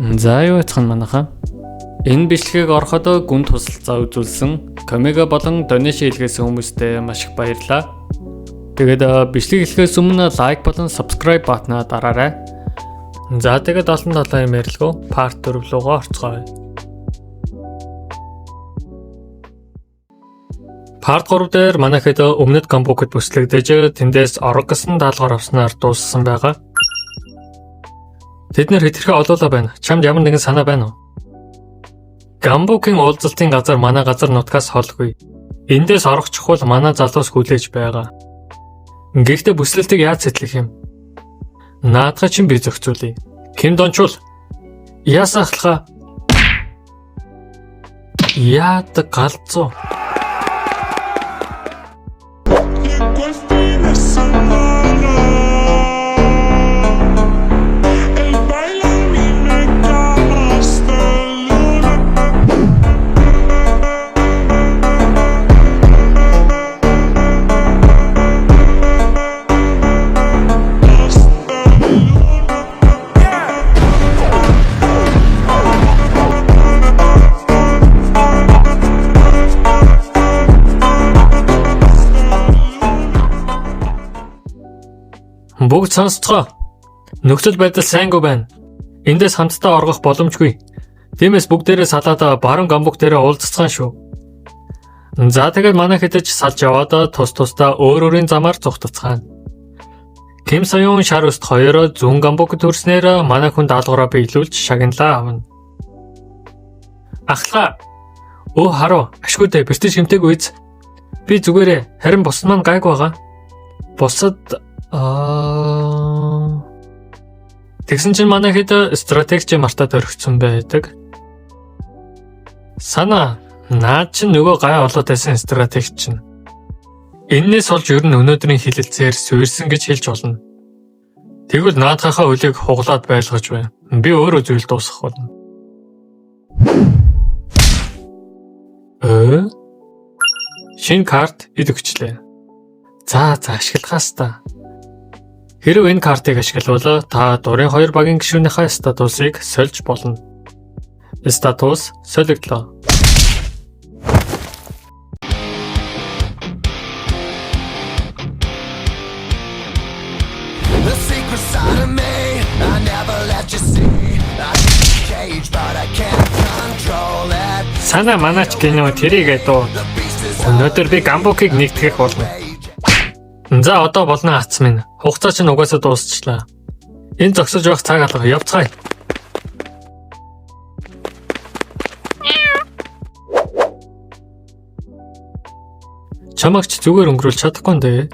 За юу яцхан манайхаа. Энэ бичлэгийг ороход гүн тусалцаа үзүүлсэн Комега болон donation илгээсэн хүмүүстээ маш их баярлалаа. Тэгээд бичлэг эхлэхээс өмнө like болон subscribe button-аа дараарай. За тэгээд олон толон юм ярилгүй part 4 руугаа орцгоё. Part 3 дээр манайхэд өмнөд Гамбукд бүслэгдэж тэндээс орог гэсэн даалгавар авснаар дууссан байгаа. Тэд нэр хэтэрхий олоолаа байна. Чамд ямар нэгэн санаа байна уу? Гамбукийн уулзалтын газар манай газар нутгаас холгүй. Эндээс орохчихвол манай залуус хүлээж байгаа. Гэхдээ бүслэлтийг яаж сэтлэх юм? Наадхаа чинь би зохицуулъя. Ким дончул? Яасан ахлахаа? Яадаг галзуу. Llegó el fin de semana. El baile a mí me llama hasta el lunes. Hasta el lunes. Бүгд сонсцгоо. Нөхцөл байдал сайнгүй байна. Эндээс хамтдаа оргох боломжгүй. Тиймээс бүгдээрээ салаад баруун Гамбук дээрээ уулзцгаан шүү. За тэгээд манай хэдэж салж яваад тус тусдаа өөр өөрийн замаар зүхтацгаана. Ким Соён шар өст хоёроо зүүн Гамбук төрснээр манай хүн даалгавраа биелүүлж шагналаа авна. Ахлаа. Өө харуу, ашгүй дээ, бэртэж гэмтээгүй биз? Би зүгээрээ харин бусад маань гайг байгаа. Бусад аа Тэгсэн чинь манай хэд стратегч мартаад орхисон байдаг. Санаа наад чинь нөгөө гай олоод байсан стратегч чинь. Эннээс олж ер нь өнөөдрийн хилэлцээр суурьсан гэж хэлж болно. Тэгвэл наадхынхаа үлийг хуглаад байлгаж бай. Би өөрөө зүйл дуусгах болно. Э? Шинэ карт ид өгчлээ. За за ашиглахаас та. Хэрв энэ картыг ашиглавал та дурын 2 багийн гишүүнийхээ статусыг сольж болно. Статус солигдлоо. The secret side of me, I never let you see. I'm cage, but I can't control it. Санаа манаач гинөө тэрийгээ дуу. The beast is Өнөөдөр би Гамбукийг нэгтгэх болно. rage. За одоо болно ац минь. Хугацаа чинь угаасаа дуусчлаа. Энэ зогсож байх цаг алга явцгаая. Чамайг ч зүгээр өнгөрүүлж чадахгүй нэ.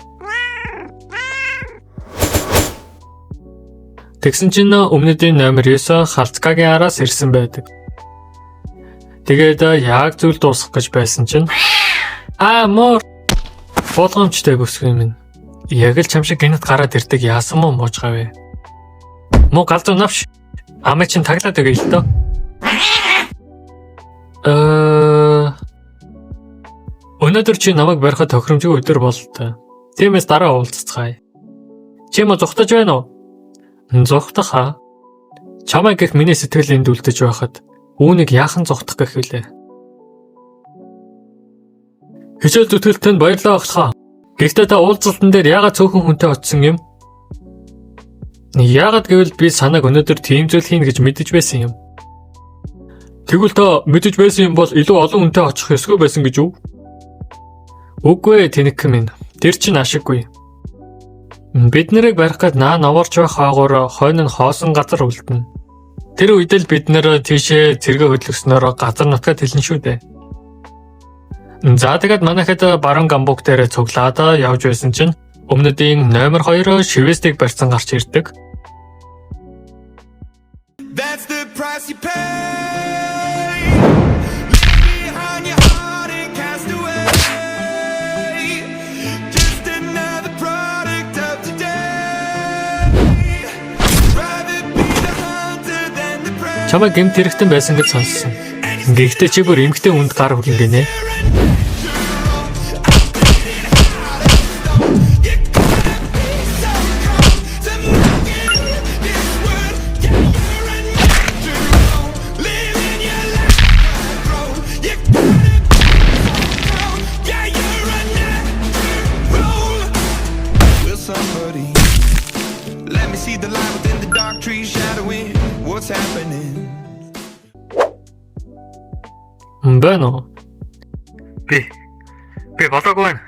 Тэгсэн чинь өмнөдийн номер 9 Халцкагийн араас ирсэн байдаг. Тэгээд яг зүйл дуусгах гэж байсан чинь аа мөр болгоомжтой бүсгүй минь. Яг л чам шиг гинэт гараад ирдэг яасан мó муужгаа вэ? Муу галзуу навш. Амаа чинь таглаад өгье л дөө. Э Өнөөдөр чи намайг барихад тохиромжгүй өдөр бололтой. Тиймээс дараа уулзцгаая. Чи мо зүхтаж байна уу? Зүхтах аа. Чамайг гэх миний сэтгэл энд үлдэж байхад үүнийг яахан зүхтах гэх вүлээ? Хичээл зүтгэлд танд баярлалаа ахлахаа. Гэхдээ та уулзалтан дээр яагаад цөөхөн хүнтэй очсон юм? Яагаад гэвэл би санааг өнөөдөр тийм зүйл хийнэ гэж мэдэж байсан юм. Тэгвэл та мэдэж байсан юм бол илүү олон хүнтэй очих ёсгүй байсан гэж үү? Үгүй ээ, тэнэг минь. Тэр чинь ашиггүй. Бид нарыг барих гээд наа новорч байх хаагуур хойно нь хоосон газар үлдэнэ. Тэр үед л бид нэр тийшээ цэргээ хөдлөснөөр газар нутгаа тэлнэ шүү дээ. За тэгээд манайхад баруун Гамбук дээр цуглаад явж байсан чинь өмнөдийн номер 2 Швестийг барьсан гарч ирдэг. That's the price you pay. Leave behind your heart and cast away. Just another product of today. Rather be the hunter than the prey. Чамайг гэмт хэрэгтэн байсан гэж сонссон. Гэхдээ чи бүр эмгтэй хүнд гар хүргэн гинэ. To make it this world, yeah, you're a natural. What's happening? Байна уу? Би болоогүй байна.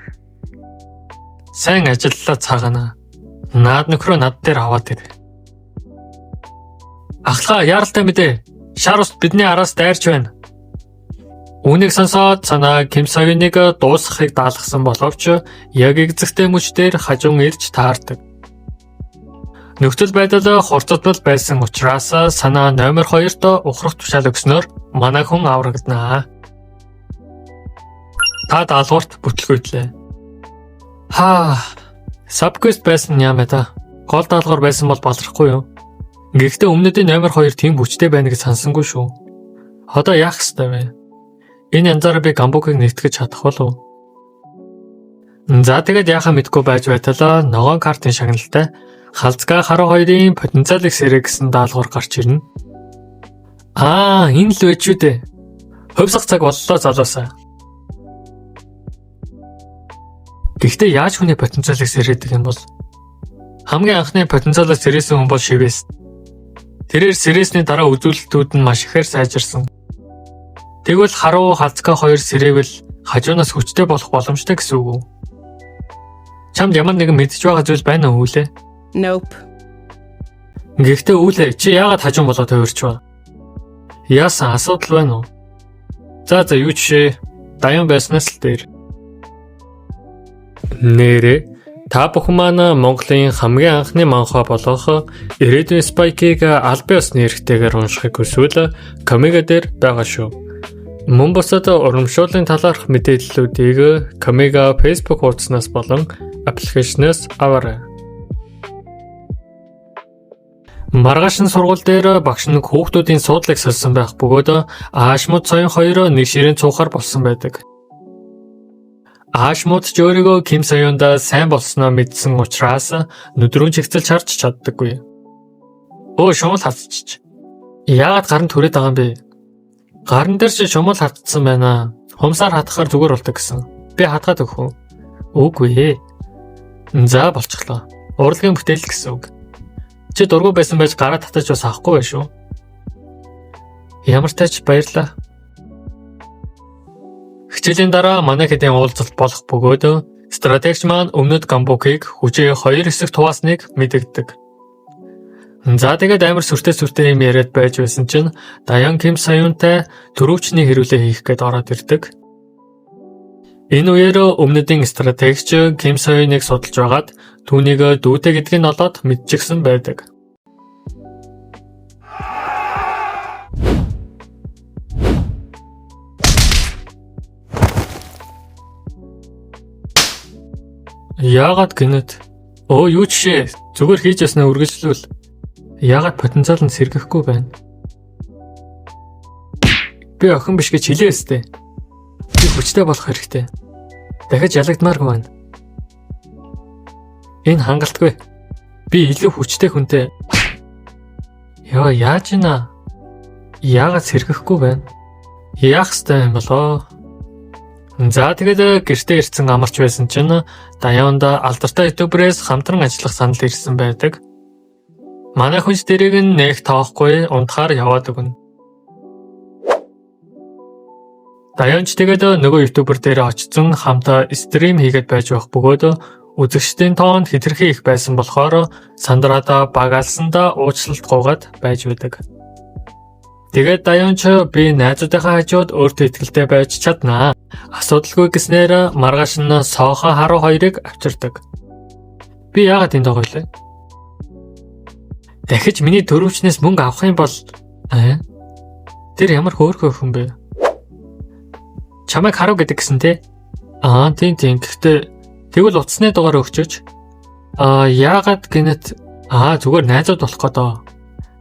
Сайн ажиллалаа цагаана. Наад нөхрөө над дээр аваад ир. Ахлаа яаралтай мэдээ. Шар ус бидний араас дайрч байна. Үүнийг сонсоод санаа Ким Соёныг дуусгахыг даалгасан боловч яг эгзэгтэй мөч дээр хажуун ирж таардаг. Нөхцөл байдал хурцдмал байсан учраас санаа номер 2-т ухрах тушаал өгснөөр манай хүн аврагдана. Та даалгаварт бүтлгүйтлээ. Хаа. Subquest байсан юм яа та. Гол даалгавар байсан бол балархгүй юу? Гэхдээ өмнөдийн номер 2 тийм хүчтэй байна гэж сансангүй шүү. Одоо яах ёстой вэ? Энэ янзаараа би Гамбукыг нэгтгэж чадах болов уу? За тэгээд яхаа мэдгүй байж байталаа ногоон картын шагналтай халзгаа харуу хоёрын потенциалыг сэрэг гэсэн даалгавар гарч ирнэ. Аа, энэ л байж үү дээ. Хувьсах цаг боллоо залуусаа. Гэхдээ яаж хүний потенциалыг сэргээдэг юм бол? Хамгийн анхны потенциалыг сэрээсэн хүн бол Шивээс. Тэрээр сэрээсний дараа үзүүлэлтүүд нь маш ихээр сайжирсан. Тэгвэл харуу халзгаа хоёр сэрээвэл хажуунаас хүчтэй болох боломжтой гэсэн үг үү? Чамд ямар нэгэн мэдж байгаа зүйл байна уу үлээ? Nope. Гэхдээ үлээ чи яагаад хажуун болоод хувирч ба? Яасан асуудал байна уу? За за юу жишээ Даян байснаас л дээр. Нэрээ та бүхэн маань Монголын хамгийн анхны манхва болох Ирээдүйн Spike-ыг албан ёсны эрхтэйгээр уншихыг хүсвэл Комега дээр байгаа шүү. Мөн бусад урамшууллын талаарх мэдээллүүдийг Комега Facebook хуудаснаас болон аппликейшнээс аваарай. Маргааш нь сургууль дээр багш нь хүүхдүүдийн суудлыг сольсон байх бөгөөд Аашмууд соён хоёр нэг ширээнд суухаар болсон байдаг. Аашмууд ч өөрийгөө Ким Соёндаа сайн болсноо мэдсэн учраас нүд рүү чигцэлж харж чаддаггүй. Өө шумал хатчих. Яагаад гар нь түрээд байгаа юм бэ? Гарн дээр чи шумал хатцсан байна. Хумсаар хатгахаар зүгээр болдог гэсэн. Би хатгаад өгөх үү? Үгүй ээ. За болчихлоо. Урлагийн бүтээл гэсэн үг. Чи дургүй байсан байж гараа татаж бас авахгүй байх шүү. Ямар тач баярлаа. Хичээлийн дараа манай хэдийн уулзалт болох бөгөөд стратегч маань өмнөд Гамбукийг хүчээ хоёр хэсэг хувасныг мэдэгддэг. За тэгээд амар сүртэй сүртэй юм яриад байж байсан чинь Даян Ким Саюнтай төрөвчний хэрүүлээ хийх гээд ороод ирдэг. Энэ үеэр өмнөдийн стратегч Ким Соёныг судалж байгаад түүнийг дүүтэй гэдгийг нь олоод мэдчихсэн байдаг. Яагаад гинэт? Өө юу жишээ? Зүгээр хийж яснаа үргэлжлүүл. Яагаад потенциал нь сэргэхгүй байна? Би охин биш гэж хэлээ өстэй. Би хүчтэй болох хэрэгтэй. Дахиж ялагдмааргүй байна. Энэ хангалтгүй. Би илүү хүчтэй хүнтэй. Йоо яаж ийна? Яагаад сэргэхгүй байна? Яах ёстой юм болоо? За тэгээд гэртээ ирсэн амарч байсан чинь Даяонда алдартай ютуберээс хамтран ажиллах санал ирсэн байдаг. Манай хүн ч тэрийг нь нэх тоохгүй унтахаар яваад өгнө. Даяон ч тэгээд нөгөө ютубер дээр очсон хамтаа stream хийгээд байж байх бөгөөд үзэгчдийн тоо нь хэтэрхий их байсан болохоор сандраада багаалсандаа уучлалт гуйгаад байж байдаг. Тэгээд Даяон ч би найзуудынхаа хажууд өөртөө итгэлтэй байж чаднаа. Асуудалгүй гэснээр маргааш нь соохоо харуу хоёрыг авчирдаг. Би яагаад энд байгаа вэ? Дахиж миний төрөвчнээс мөнгө авах юм бол аа? Тэр ямар хөөрхөн хүн бэ? Чамайг харуу гэдэг гэсэн те? Аа тийм тийм. Гэхдээ тэгвэл утасны дугаар өгчөөч. Аа яагаад гинэт аа зүгээр найзууд болох гээд.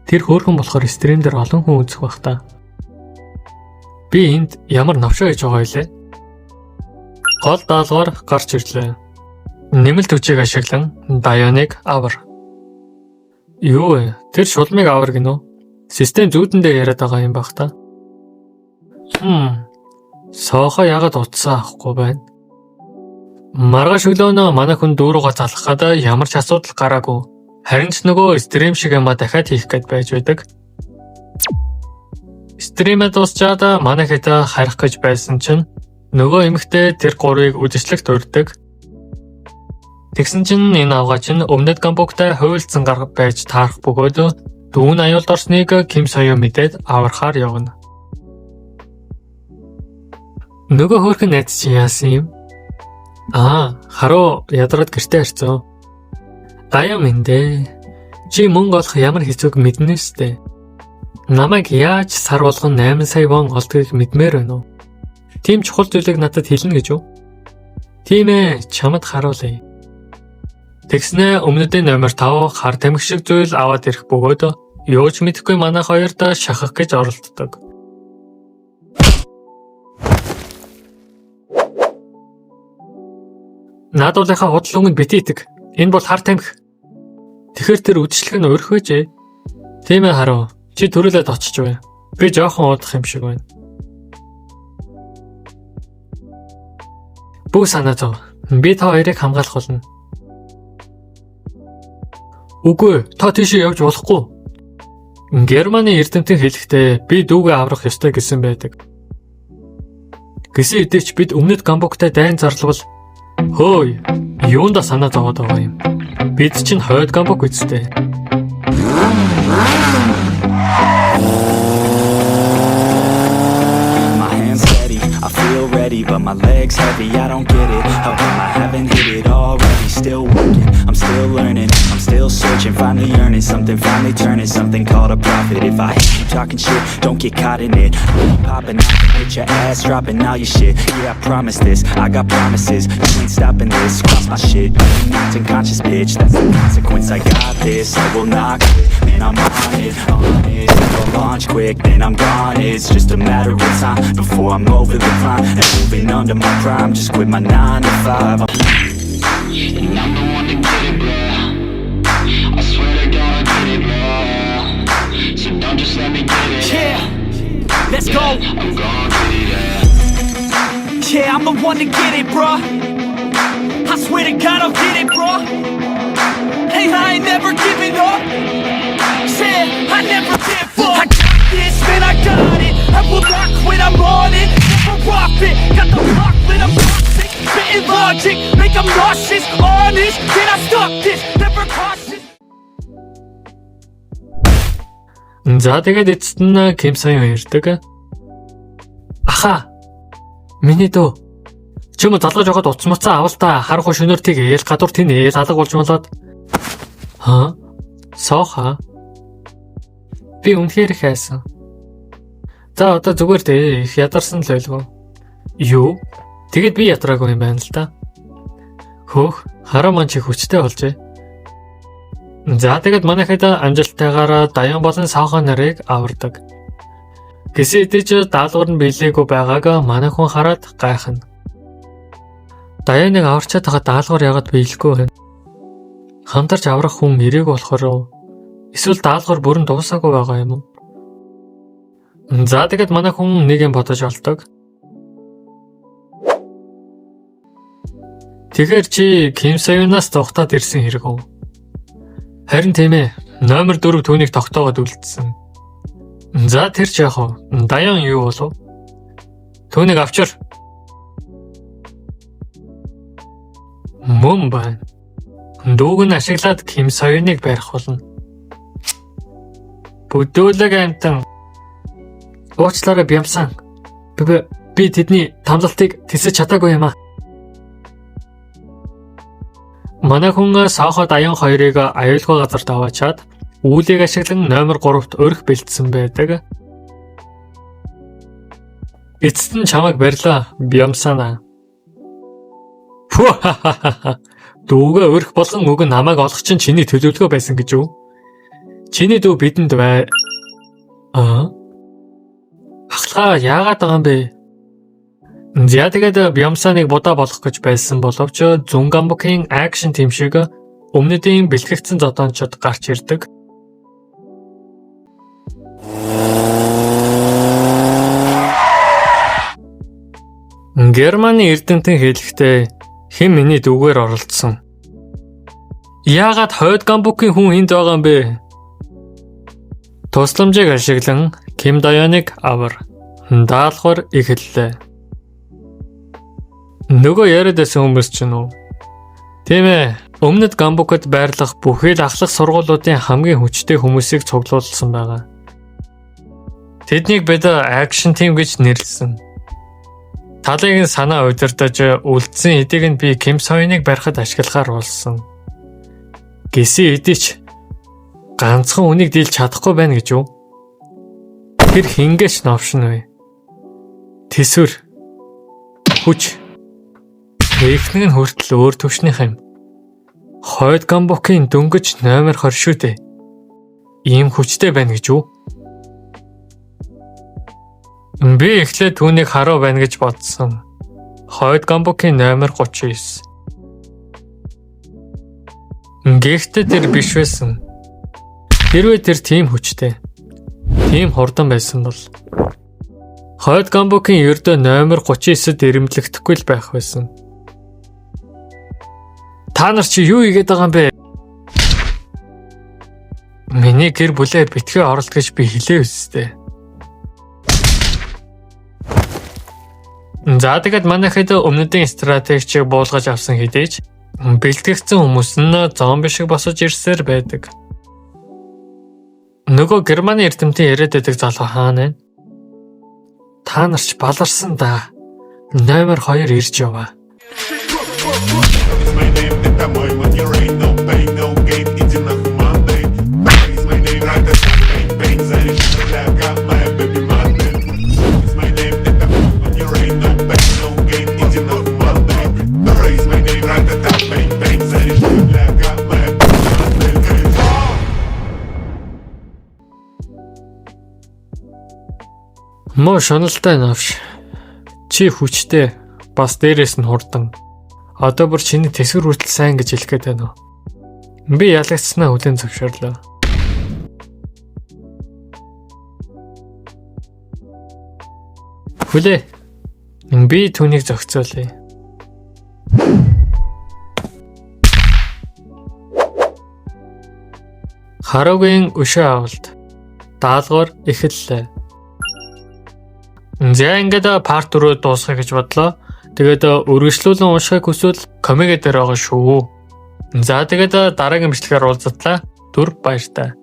Тэр хөөрхөн болохоор stream дээр олон хүн үзэх бах та. Би энд ямар новшоо хийж байгаа вэ? Гол даалгавар гарч ирлээ. Нэмэлт хүчийг ашиглан Дайоныг авар. Юу вэ? Тэр шулмыг авар гинөө? Систем зүүдэндээ яриад байгаа юм бах та. Соохоо яагаад утсаа авахгүй байна? Маргааш өглөөнөө манай хүн дүү рүүгээ залах гээд ямар ч асуудал гараагүй. Харин ч нөгөө stream шиг юмаа дахиад хийх гээд байж байдаг. Стримээ дуусчаад манай хэд харих гэж байсан чинь нөгөө эмэгтэй тэр гурвыг үдшилтэд урьдаг. Тэгсэн чинь энэ авгаа чинь өмнөд Гамбугтай хуйлдсан гар байж таарах бөгөөд дүүн аюулд орсныг Ким Соёо мэдээд аврахаар явна. Нөгөө хөөрхөн найз чинь яасан юм? Аа, харуу ядраад гэртээ харцсан. Даяа минь дээ. Чи мөнгө олох ямар хэцүүг мэднэ штэ. Намайг яаж сар болгон 8 сая вон олдгийг мэдмээр байна уу? Тийм чухал зүйлийг надад хэлнэ гэж үү? Тийм ээ, чамд харуулъя. Тэгснээ өмнөдийн номер 5 хар тамхи шиг зүйл аваад ирэх бөгөөд юу ч мэдэхгүй манай хоёрт шахах гэж оролддог. Наадуулынхаа худал үгэнд битгий итэг. Энэ бол хар тамхи. Тэгэхээр тэр үдшилэг нь өрх байжээ. Тийм ээ харуу. Чи төрүүлээд очиж бай. Би жоохон уудах юм шиг байна. Бүх санаа зов. Би та хоёрыг хамгаалах болно. Үгүй, та тийшээ явж болохгүй. Германы эрдэмтэн хэлэхдээ би дүүгээ аврах ёстой гэсэн байдаг. Гэсэн хэдий ч бид өмнөд Гамбугтай дайн зарлавал хөөе, юунда санаа зовоод байгаа юм. Бид чинь хойд Гамбуг үсттэй. My hands steady, I feel ready, but my legs heavy, I don't get it. How come I haven't hit it already? Still working, I'm still learning, I'm still searching, finally earning something, finally turning something called a profit. If I keep talking shit, don't get caught in it. I'm popping, I can hit your ass, dropping all your shit. Yeah, I promise this, I got promises, you ain't stopping this. Cross my shit, you ain't acting conscious, bitch. That's the consequence. I got this, I will not quit. Man, I'm on it, on it. I'll launch quick, then I'm gone. It's just a matter of time before I'm over the climb and moving under my prime. Just quit my 9 to 5. And I'm the one to get it, bro. I swear to God, I get it, bro. So don't just let me get it. Yeah, let's go. I'm gon' get it, yeah. Yeah, I'm the one to get it, bruh. I swear to God, I'll get it, bruh. Hey, I ain't never giving up. Yeah, I never give up. I got this, man, I got it. I will not quit, I'm on it. Never off it. Got the block lit, I'm toxic. Spitting logic, make 'em nauseous. Honest, can I stop this? Never cautious. За тэгээд эцэст нь Ким Соён ирдэг. Аха. Миний дүү. Чи юм залгаж явахад утас муцаа авал та харахгүй шөнөөр тийг ээл гадуур тэн ээл алга болж молоод. Ха? Сооха. Би үнэхээр их айсан. За одоо зүгээр дээ их ядарсан л байлгүй. Юу? Тэгэд би ядраагүй юм байна л да. Хөөх, хараа маань чи хүчтэй болжээ. За тэгээд манайхад амжилттайгаар Даян болон Саахан нарыг авардаг. Гэсэн хэдий ч даалгавар нь биелээгүй байгааг манай хүн хараад гайхна. Даяныг аварчаад байхад даалгавар яагаад биелэхгүй байна? Хамтарч аврах хүн ирээг болохоор уу? Эсвэл даалгавар бүрэн дуусаагүй байгаа юм уу? За тэгээд манай хүн нэг юм бодож олдог. Тэгэхээр чи Ким Союнаас зугатаад ирсэн хэрэг үү? Харин тийм ээ. Номер 4 түүнийг тогтоогод үлдсэн. За тэр ч яах вэ? Даян юу болов? Түүнийг авчир. Мөн байна. Дүүг нь ашиглаад Ким Союныг барих болно. Бүдүүлэг амтан. Уучлаарай Бямсан. Би би тэдний тамлалтыг тэсэж чадаагүй юм аа. Манай хүн Саохо Даян хоёрыг аюулгүй газарт аваачаад үүлийг ашиглан номер 3-т өрх бэлдсэн байдаг. Эцэст нь чамайг барьлаа, Бямсана. Фү-ха-ха-ха. Дүүгээ өрх болгон үг нь намайг олох чинь чиний төлөвлөгөө байсан гэж үү? Чиний дүү бидэнд бай. Аа? Ахлаа яагаад байгаа юм бэ? За тэгээд Бямсаныг будаа болох гэж байсан боловч Зүнгамбукийн акшн тим шиг өмнөдийн бэлтгэгдсэн зодоончид гарч ирдэг. Германы эрдэмтэн хэлэхдээ хэн миний дүүгээр оролцсон. Яагаад хойд Гамбукийн хүн энд байгаа юм бэ? Тусламжийг ашиглан Ким Дайоныг авар. Даалгавар эхэллээ. Нөгөө яриад байсан хүмүүс чинь үү? Тийм ээ. Өмнөд Гамбукад байрлах бүхий л ахлах сургуулиудын хамгийн хүчтэй хүмүүсийг цуглуулсан байгаа. Тэднийг бид action team гэж нэрлэсэн. Талыг нь санаа удирдах, үлдсэн эдийг нь би Ким Соёныг барихад ашиглахаар болсон. Гэсэн хэдий ч ганцхан үнийг дийлж чадахгүй байна гэж юу? Тэр хингээч новшин вэ? Тэсвэр хүч Эхнэг нь хүртэл өөр төвшнийх юм. Хойд Гамбукийн дөнгөж номер 20 шүү дээ. Ийм хүчтэй байна гэж юу? Би эхлээд түүнийг харуу байна гэж бодсон. Хойд Гамбукийн номер 39. Гэхдээ тэр биш байсан. Хэрвээ тэр тийм хүчтэй, тийм хурдан байсан бол Хойд Гамбукийн ердөө номер 39-д эрэмблэгдэхгүй л байх байсан. Та нар чи юу хийгээд байгаа юм бэ? Миний гэр бүлээ битгий оролт гэж би хэлээ өстэй. За тэгээд манайхад өмнөдийн стратегчийг буулгаж авсан хэдий ч бэлтгэгдсэн хүмүүс нь зомби шиг босож ирсээр байдаг. Нөгөө Германы эрдэмтэн яриад байдаг залуу хаана вэ? Та нар ч баларсан да. Номер 2 ирж яваа. It's my name, это мой money rain, no pain, no gain, иди нахуй Monday. It's my name, ра-та-та, bang, bang, заряжена бляха, моя baby модель. It's my name, это мой money rain, no pain, no gain, иди нахуй Monday. It's my name, ра-та-та, bang, bang, заряжена бляха, моя baby модель. Муу шуналтай новш. Чи хүчтэй, бас дээрээс нь хурдан. Одоо бүр чиний тэсвэр хүртэл сайн гэж хэлэх гээд байна уу? Би ялагдсанаа хүлээн зөвшөөрлөө. Хүлээ. Би түүнийг зохицуулъя. Харугийн өшөө авалт. Даалгавар эхэллээ. За ингээд part 4 дуусгая гэж бодлоо. Тэгээд өргөжлүүлэн уншихыг хүсвэл комеди дээр байгаа шүү. За тэгээд дараагийн бичлэгээр уулзтлаа. Түр баяртай.